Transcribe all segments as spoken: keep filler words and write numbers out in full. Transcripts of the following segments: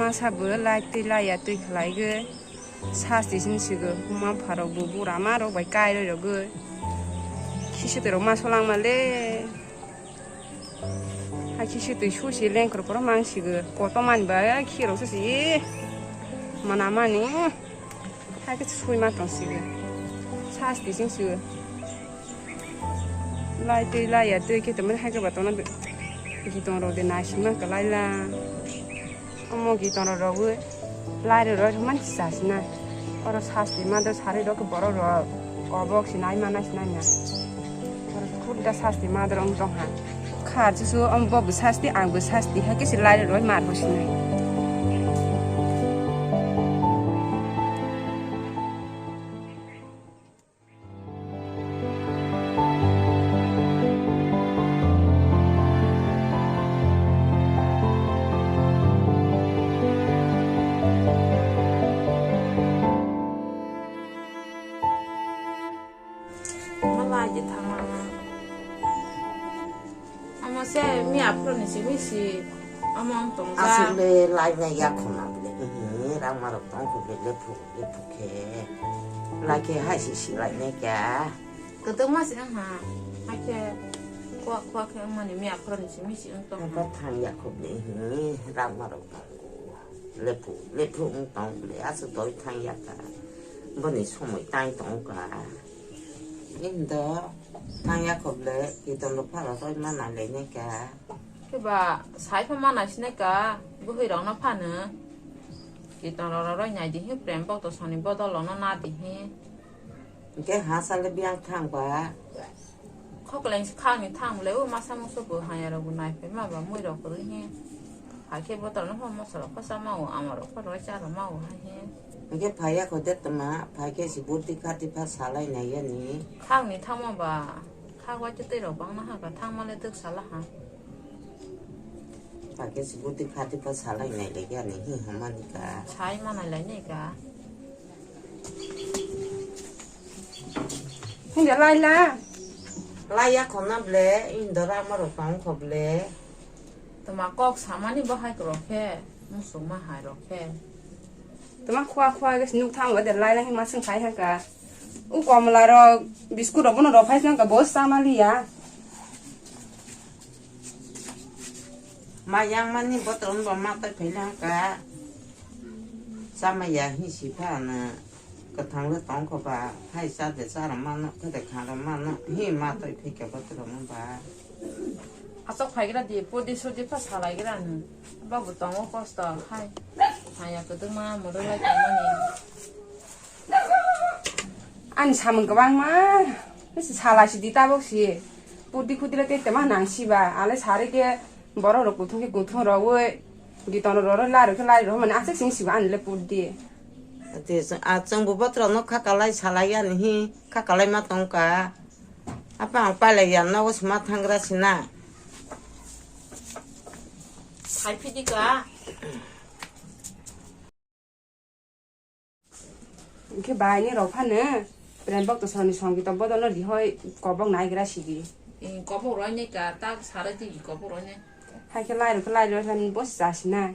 Masa bo lai twi lai ya twi khlai gwi sasti sing sigo. Ma pharok bo bura ma rok bai kai roi rogwi. Khisi twi rok ma solang ma le. Hai khisi twi su si leng kor kor mang sigo. Koto man ba khi rok su si. Mana mani. Hai khe sui ma tong sigo. Sasti sing sigo. Lai twi lai ya twi khe tongmani hai khe ba tongna gitong rok de nai sima kwlai la. Omo gitong rok rogwi lai rok roi mani chasna. Oro sasti ma do sari rok borok rok kobok sinai mana sinai na. Oro khurda sasti ma do rong tong ha. Kha chusu omo bo bo sasti ang bo sasti hai khe se lai rok roi mar ho sinai. Malai je thangma. Omo se mi aphuru ni simi si. Omo wng tong ja. Aswk le lai nai ya khuna bole. Ehe, rang marok tong khe bele phu. Ephuke lai khe hai si si lai ne kya. Kwtwma se wngha. Hakhe khua khua khe wngmani miya phoroni simi si wng tong. Abo thang ya khub ni hi rak marok tongo. Lephu lephu wng tong le aswk doi thang ya kha. Boni somoi tai tong kha. Indo thang ya khub le kiton rok phara roi mana le ne kya. Khe ba sai pha mana sinai ka bwhwi rok no phano. Kiton rok roi nai di hi prem bok to soni bodol no na di hi. Hwnkhe ha sale biyang thang ba. Khokleng si khang ni thang le o masa muso bo haya rok bo nai phe ma ba mui rok kwrwi hi. Hai khe botol no pha moso rok pha cha ma o ama rok pha roi cha rw ma o hai hi. Hwnkhe phai ya kho de tma phai khe si burti khati pha salai nai ya ni. Khang ni thang ma ba khak wai twi rok bang na ha ka thang ma le twk sala ha. Phai khe si burti khati pha salai nai le ya ni hi ha ma ni ka. Sai ma nai lai ni ka. Hinda lai la. Lai ya khona ble, indo rama rok tong kho ble. Toma kok samani bo hai krok khe, musuk ma hai rok khe. Toma khua khua ge nuk thang de lai la hima sing khai ha ka. U komla rok, biskut rok bono rok phai sing ka bo sama li ya. Ma yang mani botol bo ma tai phai lang ka. Sama ya hi si pha na. Kwthang le tong kho ba, hai cha de cha rw mano, khe de kha rw mano, hi ma toi phi khe botol rw ma ba. Asok phai gra di, pudi sudi pha salai gra ni. Babu tongo kosto, hai. Haya kwdwma moro lai tongmani. Ani samung kwbangma, salai sidi tabok si. Pudi khudi le tete ma nang siba, ale sari khe borok rok kuthung khe kuthung rogwi, giton rok rok lai rok khe lai rok mani aswk sing siba ani le pudi. Ati, a chwng bo botrok no kha kalai salai ani hi, kha kalai ma tong ka. Apa ang palai ya nogo sima thangra sina. Sai phidi ka. Hwnkhe bai ni rok phano prem bok to soni songkito bodol no rihoi kobok naigra sidi. Kobok roi ni ka tak sarai di kobok roi ni. Hai khe lai rok khe lai rok khe bo si chasina.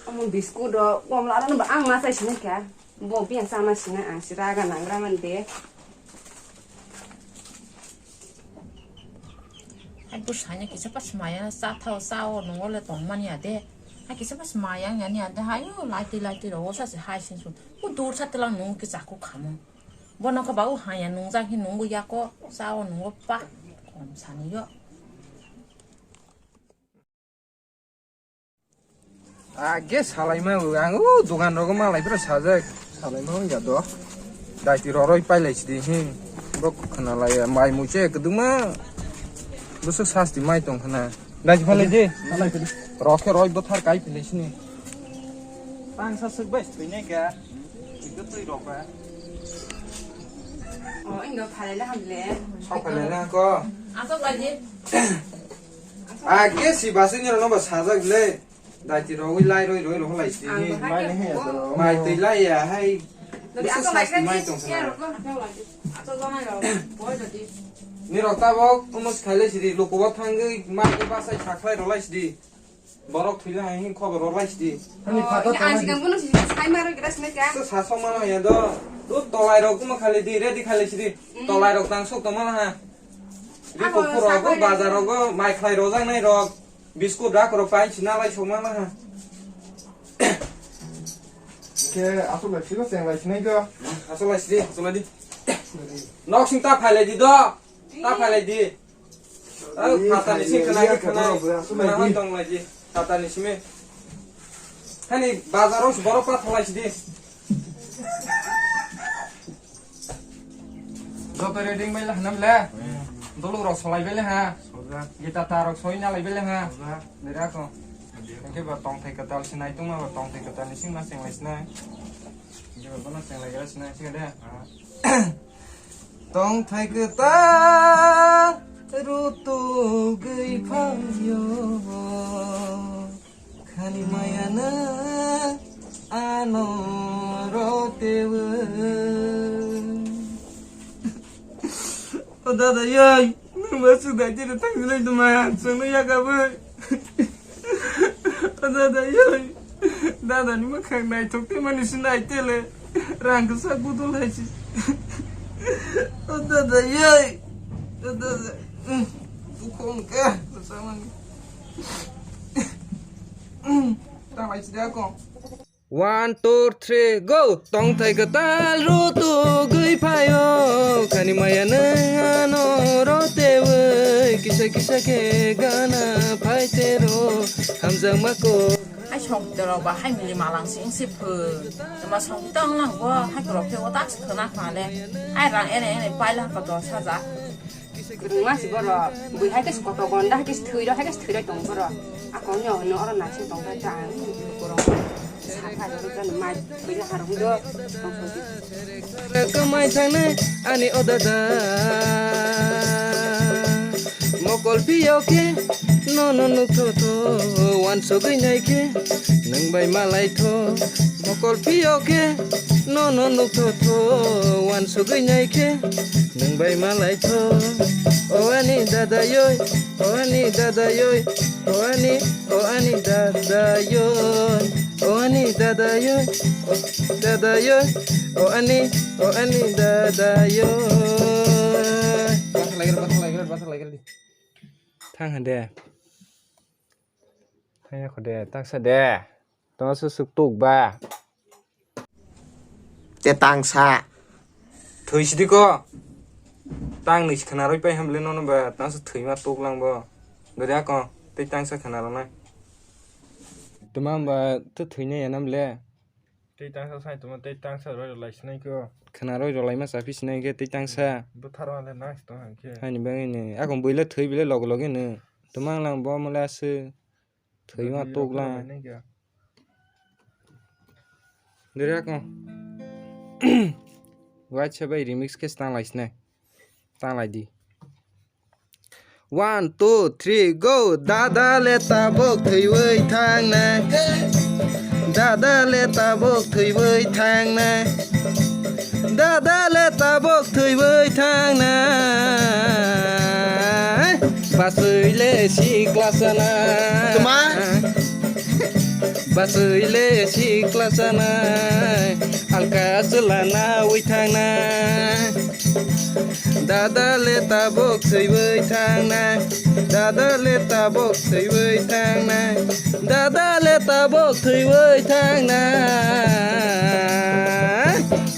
Omo biskut rok komla rok no bo ang ma chai sini kha. Bo biyang chama sina ang si raga nangra man de. Hai bwsanya kisa pas maya cha thao cha o nungo le tong mani ya de. Hai kisa pas maya ya ni ya de hai o lai twi lai twi ro o sa se hai sin sun. O dur sa twi lang nungo kisa ko khamo. Bono kha ba o haya nungjak hi nungo ya ko cha o nungo pa kom sani yo. Age salaima o, ang o dogan rogo malai pura sajak. Salaima wngya do. Daiti roroi pailai sidi hi. Bo khna lai mai muche kduma. Busuk sasti mai tong khna. Daiti phalai di. Rokhe roi bothar kai philai sini. Tang sa suk bai sui ne ga. Ikdo tui rok ba. O, indo phalai la hamle. Sok phalai la ko. Asok lagi. A ke si basing ni rono ba sajak le. Daiti rogwi lai roi roi roho lai si. Ang ni. Bahai ke. Mai twi lai ya hai. Dodi asok lai mai tong sana. Asok jana yo. Boy dodi. Ni rok tabok umus khaile sidi lukubo thangwi mai ke basai sakhlai rolai sidi. Borok thwile hai hin khobor rok lai sidi. Ani pata tong. Ani gam bono sidi sai maro gira sini ka. Sa sok mano ya do. Tu tolai rok kuma khali di, ready khali sidi. Tolai rok tang sok tong mano ha. Ri ko pura go bazar rogo mai khlai rojak nai rok. Biskut rak rok pai sina lai sok mano ha. Ke asuk lai silo seng lai sinai go. Asuk lai sidi, asuk lai di. Nok sing ta phai lai di do. Ta phai lai di. Ang phatani sing khna khe khna. Khna hoi tong lai di. Phatani simi. Hani bazar o borok pa thalai sidi. Joto reading bai la hanam le. Dolu rok solai bai le ha. Gita ta rok soi na lai bai le ha. Dera ko. Ke ba tong thai katal sinai tong ma ba tong thai katal ni sing ma sing lai sinai. Ke ba bono sing lai gra sinai sing de. Tongthai kwtal rutugwi phaio, khani maya nwng ano rotewi. O dada yai, nwng ba swk dai tini thangwi lai tongmai, ang chwngno yakabwi. O dada yoi, dada ni mwkhang naithok tei mani se nai tele, rang kwchak budol hai se. O dada yoi, o dada, bukhong khe, kwchak mani. Tang lai se da kong. One, two, three, go! Tongthai kwtal rutugwi phaio, khani maya nwng ano rotewi, kisa kisa khe gana phaitero, hamjakma kok. Hai songpitoro ba hai mili malang sing se phu. Tama songpitang nang bo hai korok khe o tak se khna khna le. Hai rang ene ene paila kotor sajak. Kwrwngma si borok, bui hai khe si kotor gonda, hai khe si thwi rw, hai khe si thwi rw tongo borok. A kongni o hwnwi oro naising tong kha, ta ang borok sa kha, oro gana mai thwi rw harok do tong kha. Kwmai thangnai ani o dada, mokol phiyok khe nono nukthotho, wansugwi nai khe nwng bai malaitho. Mokol phiyok khe nono nukthotho, wansugwi nai khe nwng bai malaitho. O ani dada yoi, o ani dada yoi, o ani, o ani dada yoi, o ani dada yoi, o dada yoi, o ani, o ani dada yoi. Bathak laiger, bathak laiger, bathak laiger di. Thang hande. Thangya kho de, taksa de. Tongsa suk tuk ba. Te tangsa. Thwi sidi ko. Tang ni khna roi pai hamle nono ba, tangsa thwi ma tuk lang bo. Dori ako, tei tangsa khna rw nai. Tuma ba, to thwi nai anam le. Tei tangsa sai tuma, tei tangsa roi rw lai sinai ko. Khna roi rw lai ma sa phi sinai ke, tei tangsa. Buthar ma le nang si tong hangke. Hani bangini, ako bui le thwi bile log log ino. Tuma lang bo mole asu. Thwi ma tuk lang. Dere ko. Waisa bai remix khe tang lai sinai. Tang lai di. One, two, three, go! Dada le tabok thwiwi thangnai. Dada le tabok thwiwi thangnai. Dada le tabok thwiwi thangnai. Baswi le sikla sanai. Tuma? Baswi le sikla sanai. Alka chwla nawi thangnai. Dada le tabok thwiwi thangnai. Dada le tabok thwiwi thangnai. Dada le tabok thwiwi thangnai.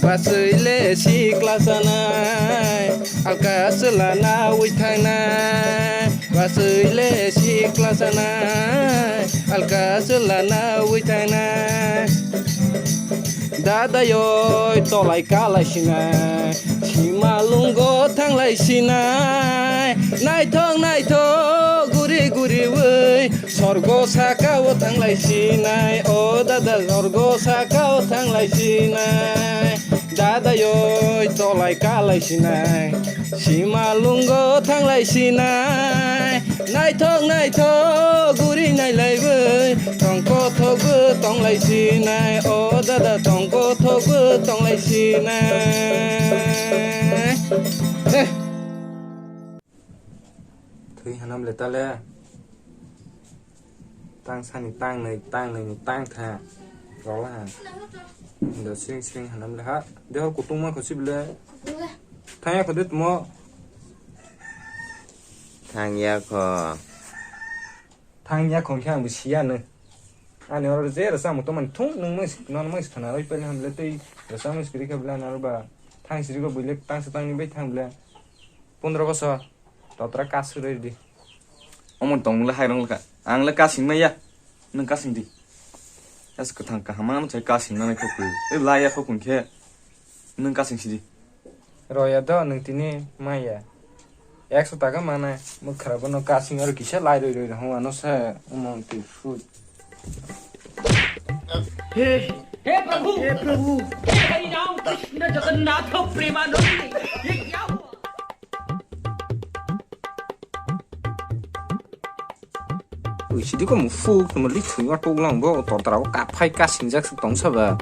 Baswi le sikla sanai. Alka chwla nawi thangnai. Baswi le sikla sanai. Alka chwla nawi thangnai. Dada yoi tolai kalai sinai, sima lungo thanglai sinai. Naithok naithok guri guri wi sorgo saka o thanglai sinai. O dada sorgo saka o thanglai sinai. Dada yoi tolai kalai sinai. Sima lungo thanglai sinai, naithok naithok guri nailaiwi, tongkothokbo tonglai sinai, o dada tongkothokbo tonglai sinai. He. Thwi hanam le tale. Tang sani tang nai, tang nai ni tang tha. Rola ha. Do sring sring hanam le ha. De hor kutung ma khosi bile. Thang ya khode tumo. Thang ya kho. Thang ya khon khe ang bo siya no. Ani oro je rasa mo to man thung nung mang sik non mang sik thana oi pele ham le tei rasa mang sik ri khe bla na ba. Thang siri go bile tang sa tang ni bai thang bile. Pondro bosor. Totra kaswk rw di. Omo tongmung le hairong le kha. Ang le kasing maya. Nwng kasing di. As kwthang kaham ano chai kasing nanai khokwi. E laya khokun khe. Nwng kasing sidi. Roya do nwng tini maya. Ekso taka mana. Mwkhra bono kasing aro kisa lai roi roi rong ano se. Omo twi food. हे हे प्रभु हे प्रभु हे हरि राम कृष्ण जगन्नाथ प्रेमानंद ये क्या हुआ? Ui, sidi ko mu fu, ko mu li thung wa tok lang bo, tor tara o kaphai ka singjak tong sa ba.